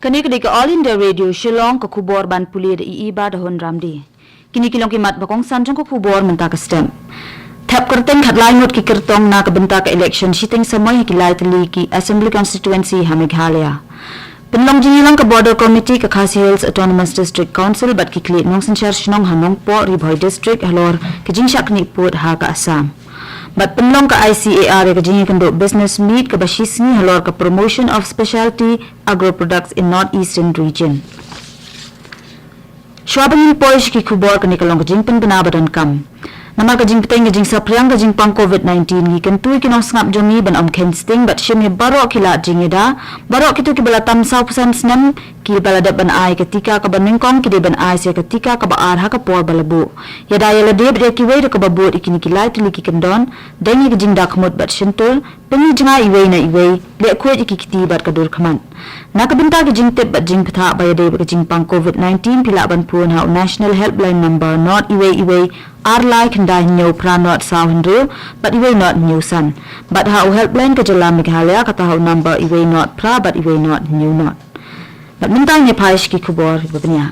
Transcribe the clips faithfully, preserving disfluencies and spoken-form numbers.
Kane ka dei ka All India Radio Shillong, ka khubor ban pule da i Iba da Hun Ramdi. Kine ki long ki mat ba kongsan jong ka khubor mynta ka step. Thep kyrteng khatlai ngut ki kyrtong na ka bynta ka election shiteng samoi ha ki lai tylli ki assembly constituency ha Meghalaya. Pynlong jingïalang ka Border Committee ka Khasi Hills Autonomous District Council bad ki khlieh nongsynshar shnong ha Nongpoh, Ri Bhoi District halor ka jingshah knieh pud ha ka Assam. Bad pynlong ka I C A R ïa ka jingïakynduh business meet kaba shisngi halor ka promotion of specialty agro products in North Eastern region. Shuwa ba ngin poi sha ki khubor, kane ka long ka jingpynbna ba donkam. Namar ka jingpyrshang ka jingsaphriang ka jingpang covid nineteen, ngi kyntu ïa ki nongsngap jong ngi ban ym kheiñ sting bad shim ïa baroh ki lad jingïada. Baroh kito kiba la tam saw phew san snem kiba la dep ban ai ka tika kaba nyngkong ki dei ban ai sa ka tika kaba ar ha ka por ba la buh. Ïada ïa lade bad ïa kiwei da kaba bud ïa kine ki lai tylli ki kyndon, deng ïa ka jingdakhmut bad shyntur, pynjngai iwei na iwei, leh khuid ïa ki kti bad ka dur khmat. Na ka bynta ka jingtip bad jingpyrta ba ïadei bad ka jingpang covid nineteen, phi lah ban phone ha u National Helpline number nought iwei iwei ar lai khyndai hynñiew phra nought saw hynriew bad iwei nought hynñiew san. Bad ha u helpline ka jylla Meghalaya kata ha u number iwei nought phra bad iwei nought hynñiew nought. Bad mynta ngin phai sha ki khubor ba bniah.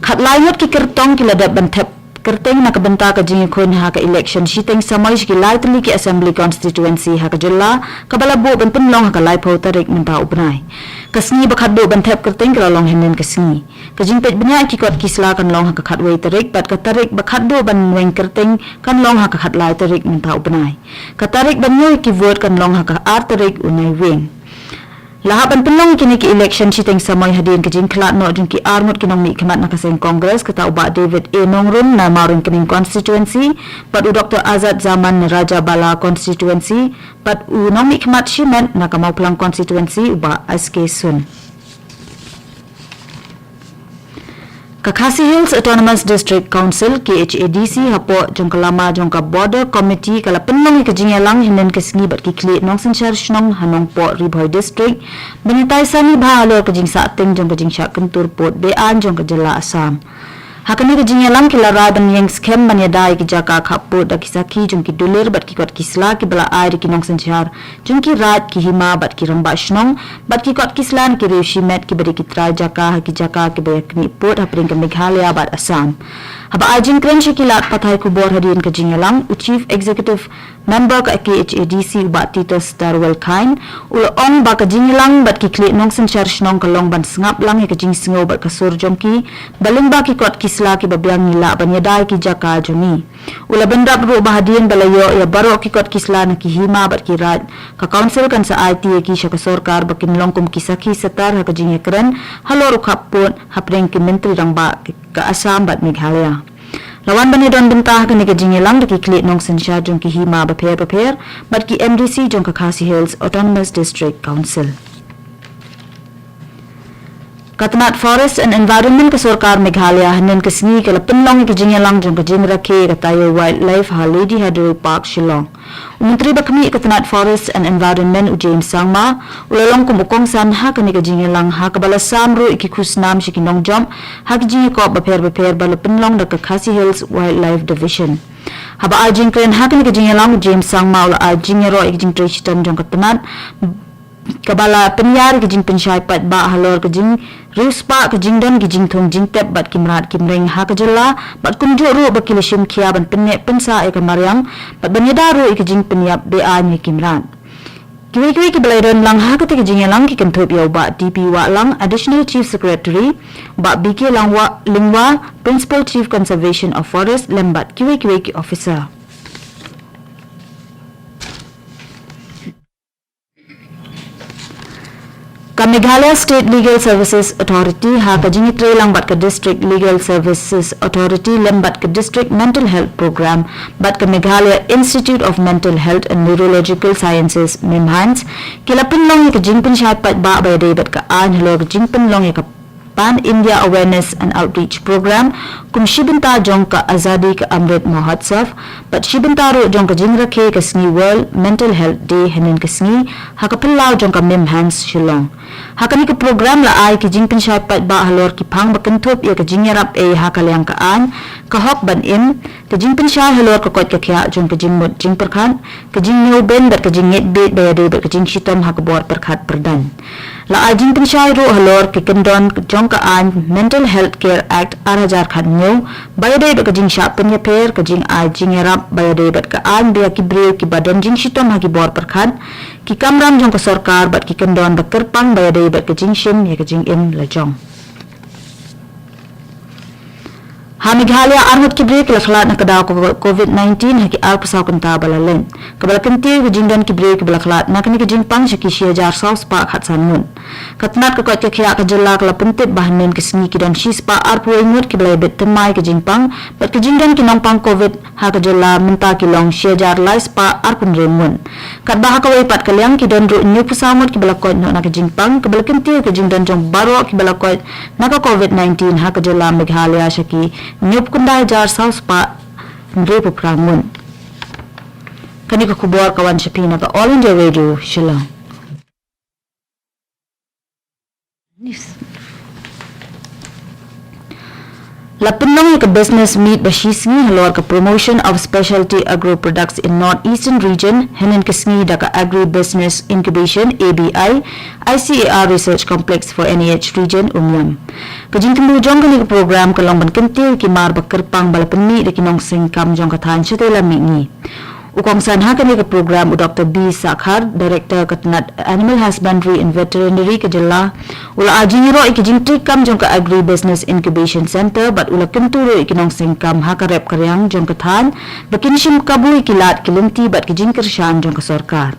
Khatlai ngut ki kyrtong ki la dep ban thep kyrteng na ka bynta ka jingïakhun ha ka election shiteng samoi sha ki lai tylli ki assembly constituency ha ka jylla, kaba la buh ban pynlong ha ka laiphew tarik mynta u bnai. Ka sngi ba khatduh ban thep kyrteng ka la long hynnin ka sngi. Ka jingpeit bniah ki kot ki sla kan long ha ka khatwei tarik bad ka tarik ba khatduh ban weng kyrteng kan long ha ka khatlai tarik mynta u bnai. Ka tarik ban ñiew ki vote kan long ha ka ar tarik u Naiwieng. La hap ban pynlong kine ki election shiteng samoi hadien ka jingkhlad noh jong ki arngut ki nongmihkhmat na ka seng Congress, kata u Bah David A Nongrum na Mawryngkneng constituency, bad u Doctor Azad Zaman na Rajabala constituency, bad u nongmihkhmat shimet na ka Mawphlang constituency, u Bah S K Sun. Ka Khasi Hills Autonomous District Council, K H A D C, hapoh jong ka lama jong ka Border Committee, ka la pynlong ïa ka jingïalang hynnin ka sngi bad ki khlieh nongsynshar shnong ha Nongpoh, Ri Bhoi District, ban ïatai sani bha halor ka jingsahteng jong ka jingshah kyntur pud be-aiñ jong ka jylla Assam. Ha kane ka jingïalang ki la rai ban ïeng skhem ban ïada ïa ki jaka khappud da ki sakhi jong ki dulir bad ki kot ki sla kiba la ai da ki nongsynshar jong ki raid, ki hima bad ki rangbah shnong bad ki kot ki sla na ki riew shimet kiba dei ki trai jaka ha ki jaka kiba ïaknieh pud hapdeng ka Meghalaya bad Assam. Haba ai jingkren sha ki lad pathai khubor hadien ka jingïalang, u Chief Executive Member ka K H A D C u Bah Titus Darwell Chyne u la ong ba ka jingïalang bad ki khlieh nongsynshar shnong ka long ban sngap lang ïa ka jingsngew bad ka sur jong ki ba lyngba ki kot ki sla kiba biang ngi lah ban ïada ïa ki jaka jong ngi. U la bynrap ruh ba hadien ba la ïoh ïa baroh ki kot ki sla na ki hima bad ki raid, ka Council kan sa aiti ïa ki sha ka sorkar ba kin long kum ki sakhi satar ha ka jingïakren halor u khappud hapdeng ki Myntri Rangbah ka Assam bad Meghalaya. La wan ban ïadon bynta ha kane ka jingïalang da ki khlieh nongsynshar jong ki hima bapher bapher bad ki M D C jong ka Khasi Hills Autonomous District Council. Ka tnat Forest and Environment ka sorkar Meghalaya hynnin ka sngi ka la pynlong ïa ka jingïalang jong ka jingrakhe ïa ka taïew wildlife ha Lady Hathaway Park, Shillong. U Myntri ba khmih ka tnat Forest and Environment u James Sangma u la long kum u kongsan ha kane ka jingïalang, ha kaba la sam ruh ïa ki khusnam sha ki nongjop ha ki jingïakop bapher bapher ba la pynlong da ka Khasi Hills Wildlife Division. Haba ai jingkren ha kane ka jingïalang, u James Sangma u la ai jingïaroh ïa ka jingtrei shitom jong ka tnat kaba la pynïar ïa ka jingpynshai paidbah halor ka jingriewspah ka jingdon ki jingthung jingtep bad ki mrad ki mreng ha ka jylla, bad kumjuh ruh ba ki la shim khia ban pynneh pynsah ïa ka mariang bad ban ïada ruh ïa ka jingpynïap be-aiñ ïa ki mrad. Kiwei kiwei kiba la ïadon lang ha kata ka jingïalang ki kynthup ïa u Bah D P Wahlang, Additional Chief Secretary, Bah B K Langwa, Lyngwa, Principal Chief Conservation of Forest, lem bad kiwei kiwei ki officer. Ka Meghalaya State Legal Services Authority ha ka jingïatreilang bad ka District Legal Services Authority lem bad ka District Mental Health Program bad ka Meghalaya Institute of Mental Health and Neurological Sciences, MIMHANS, ki la pynlong ïa ka jingpynshai paidbah ba ïadei bad ka aiñ halor ka jingpynlong ïa ka Pan India Awareness and Outreach Program, kum shi bynta jong ka Azadi ka Amrit Mahotsav, bad shi bynta ruh jong ka jingrakhe ka sngi World Mental Health Day hynnin ka sngi, ha ka phyllaw jong ka MIMHANS Shillong. Ha kane ka program la ai ki jingpynshai paidbah halor ki phang ba kynthup ïa ka jingïarap ei ha ka liang ka aiñ, ka hok ban im, ka jingpynshai halor ka koit ka khiah jong ka jingmut jingpyrkhat, ka jingñiew beiñ bad ka jingngeit bieit ba ïadei bad ka jingshitom ha ka bor pyrkhat pyrdaiñ. La ai jingpynshai ruh halor ka kyndon jong ka aiñ Mental Health Care Act ar hajar khatñiew, ba ïadei bad ka jingshah pynïapher, ka jingai jingïarap ba ïadei bad ka aiñ ba ïa ki briew kiba don jingshitom ha ki bor pyrkhat, ki kamram jong ka sorkar bad ki kyndon ba kyrpang ba ïadei bad ka jingshim ïa ka jingim la jong. Ha Meghalaya, arngut ki briew ki la khlad na ka daw ka covid nineteen ha ki arphew saw kynta ba la leit, kaba la kyntiew ka jingdon ki briew kiba la khlad na kane ka jingpang sha ki shi hajar saw spah khatsan ngut. Ka tnat ka koit ka khiah ka jylla ka la pyntip ba hynnin ka sngi ki don shi spah arphew wei ngut kiba la ïabit thymmai ka jingpang, bad ka jingdon ki nongpang covid ha ka jylla mynta ki long shi hajar lai spah arphew hynriew ngut. Katba ha kawei pat ka liang ki don ruh hynñiewphew saw ngut kiba la koit noh na ka jingpang, kaba la kyntiew ka jingdon jong baroh kiba la koit na ka covid nineteen ha ka jylla Meghalaya sha ki hynñiewphew khyndai hajar saw spah hynriewphew phra ngut. Kane ka khubor ka wan sha phi na ka All India Radio Shillong. La pynlong ïa ka business meet ba shi sngi halor ka promotion of specialty agro products in North Eastern Region, hynnin ka sngi da ka Agri Business Incubation, A B I, I C A R Research Complex for N E H Region, Umiam. Ka jingthmu jong kane ka program ka long ban kyntiew ki mar ba kyrpang ba la pynmih da ki nongseng kam jong ka thaiñ shatei lam mihngi. U kongsan ha kane ka program u Doctor B Sakhar, Director ka tnat Animal Husbandry and Veterinary ka jylla, u la ai jingïaroh ïa ki jingtreikam jong ka Agri Business Incubation Center bad u la kyntu ruh ïa ki nongseng kam ha ka rep ka riang jong ka thaiñ ba kin shim kabu ïa ki lad ki lynti bad ki jingkyrshan jong ka sorkar.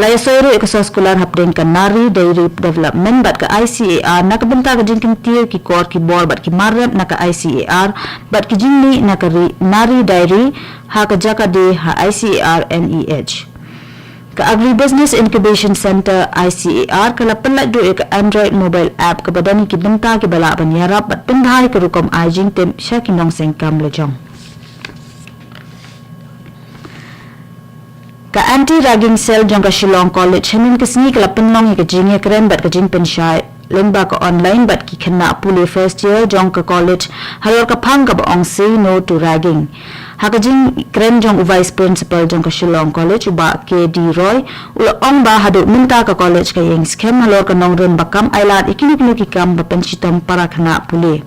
La ïasoi ruh ïa ka soskular hapdeng ka Nari Dairy Development bad ka I C A R na ka bynta ka jingkyntiew ki kor ki bor bad ki mar rep na ka I C A R bad ki jingmih na ka ri Nari Dairy ha ka jaka die ha I C A R N E H. Ka Agribusiness Incubation Center, I C A R, ka la pynlait ruh ïa ka Android mobile app kaba don ïa ki bynta kiba lah ban ïarap bad pynbha ïa ka rukom ai jingtip sha ki nongseng kam la jong. Ka Anti Ragging Cell jong ka Shillong College hynnin ka sngi ka la pynlong ïa ka jingïakren bad ka jingpynshai lyngba ka online bad ki khynnah pule first year jong ka college halor ka phang kaba ong Say No to Ragging. Ha ka jingkren jong u Vice Principal jong ka Shillong College, u Bah K D Roy, u la ong ba haduh mynta ka college ka ïeng skhem halor ka nongrim ba kam ailad ïa kino kino ki kam ba pynshitom para khynnah pule.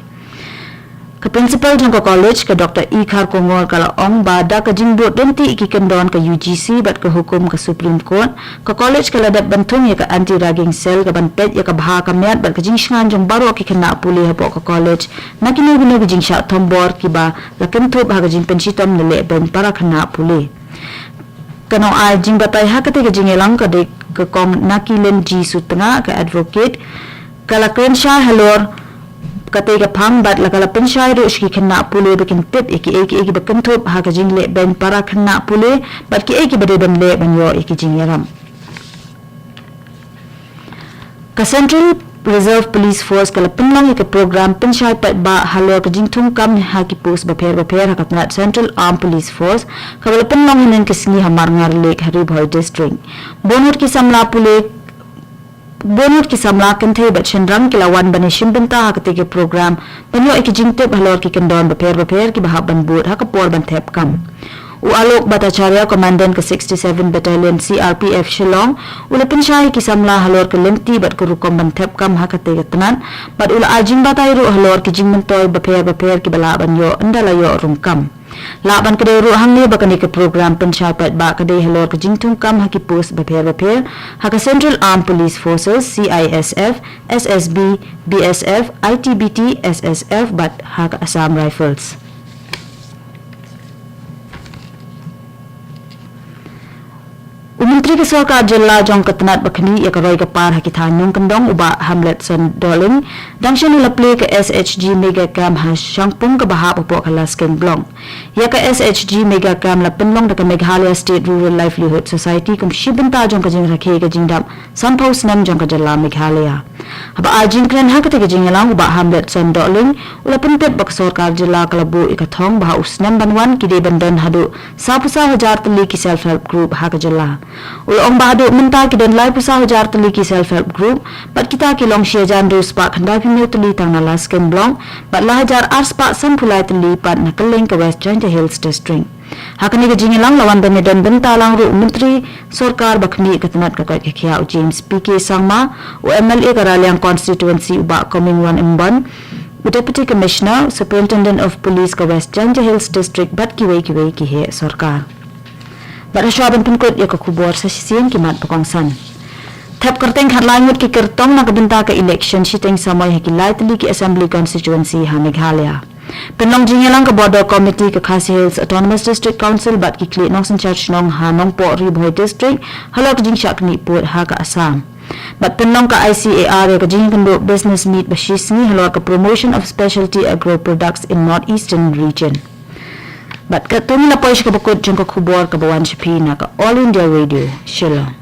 Ka principal jong ka college, ka Doctor E Kharkongor, ka la ong ba da ka jingbud ryntih ïa ki kyndon ka U G C bad ka hukum ka Supreme Court, ka college ka la dep ban thung ïa ka Anti Ragging Cell kaban peit ïa ka bha ka miat bad ka jingshngaiñ jong baroh ki khynnah pule hapoh ka college na kino kino ki jingshah thombor kiba la kynthup ha ka jingpynshitom ne leh beiñ para khynnah pule. Ka nongai jingbatai ha katei ka jingïalang ka dei ka Kong Nakilin G Sutnga, ka advocate, ka la kren shai halor katei ka phang bad la ka la pynshai ruh sha ki khynnah pule ba kin tip ïa kiei kiei kiba kynthup ha ka jingleh beiñ para khynnah pule bad kiei kiba dei ban leh ban ïoh ïa ki jingïarap. Ka Central Reserve Police Force ka la pynlong ïa ka program pynshai paidbah halor ka jingthung kam ha ki post bapher bapher ha ka tnat Central Armed Police Force, kaba la pynlong hynnin ka sngi ha Marngar Lake ha Ri Bhoi District. Bun ngut ki samla pule, bun ngut ki samla kynthei bad shynrang ki la wan ban ïashim bynta ha katei ka program ban ïoh ïa ki jingtip halor ki kyndon bapher bapher kiba hap ban bud ha ka por ban thep kam. U Alok Bhattacharya, Commandant ka sixty-seven Battalion C R P F Shillong, u la pynshai ïa ki samla halor ka lynti bad ka rukom ban thep kam ha katei ka tnat, bad u la ai jingbatai ruh halor ki jingmyntoi bapher bapher kiba lah ban ïoh ynda la ïoh rung kam. Lah ban kdew ruh hangne ba kane ka program pynshai paidbah ka dei halor ka jingthung kam ha ki post bapher bapher ha ka Central Armed Police Forces, C I S F, S S B, B S F, I T B P, S S F bad ha ka Assam Rifles. U Myntri ka sorkar jylla jong ka tnat ba khmih ïa ka roi ka par ha ki thaiñ nongkyndong u Bah Hamletson Dohling, dang shen u la plie ka S H G Mega Camp ha Shangpung kaba hap hapoh ka Laskein Block. Ïa ka S H G Mega Camp la pynlong da ka Meghalaya State Rural Livelihood Society kum shi bynta jong ka jingrakhe ka jingdap sanphew snem jong ka jylla Meghalaya. Haba ai jingkren ha kata ka jingïalang u Bah Hamletson Dohling u la pyntip ba ka sorkar jylla ka la buh ïa ka thong ba ha u snem ban wan ki dei ban don haduh sawphew saw hajar tylli ki self help group ha ka jylla. U la ong ba haduh mynta ki don laiphew saw hajar tylli ki self help group, bad kita ki long shi hajar hynriew spah khyndai phew hynñiew tylli tang na Laskein Block, bad lai hajar ar spah sanphew lai tylli pat na kylleng ka West Jaintia Hills District. Ha kane ka jingïalang la wan ban ïadon bynta lang ruh u Myntri Sorkar ba khmih ka tnat ka koit ka khiah u James P K Sangma, u M L A ka Raliang Constituency u Bah Comingone Ymbon, u Deputy Commissioner, Superintendent of Police ka West Jaintia Hills District bad kiwei kiwei ki heh sorkar. Bad hashwa ban pynkut ïa ka khubor sa shisien ki mat ba kongsan. Thep kyrteng khatlai ngut ki kyrtong na ka bynta ka election shiteng samoi ha ki lai tylli ki assembly constituency ha Meghalaya. Pynlong jingïalang ka Border Committee ka Khasi Hills Autonomous District Council bad ki khlieh nongsynshar shnong ha Nongpoh Ri Bhoi District halor ka jingshah khmih pud ha ka Assam. Bad pynlong ka I C A R ïa ka jingïakynduh business meet ba shisngi halor ka promotion of specialty agro products in North Eastern Region. Bad katto ngi la poi sha kaba kut jong ka khubor kaba wan sha phi na ka All India Radio Shillong.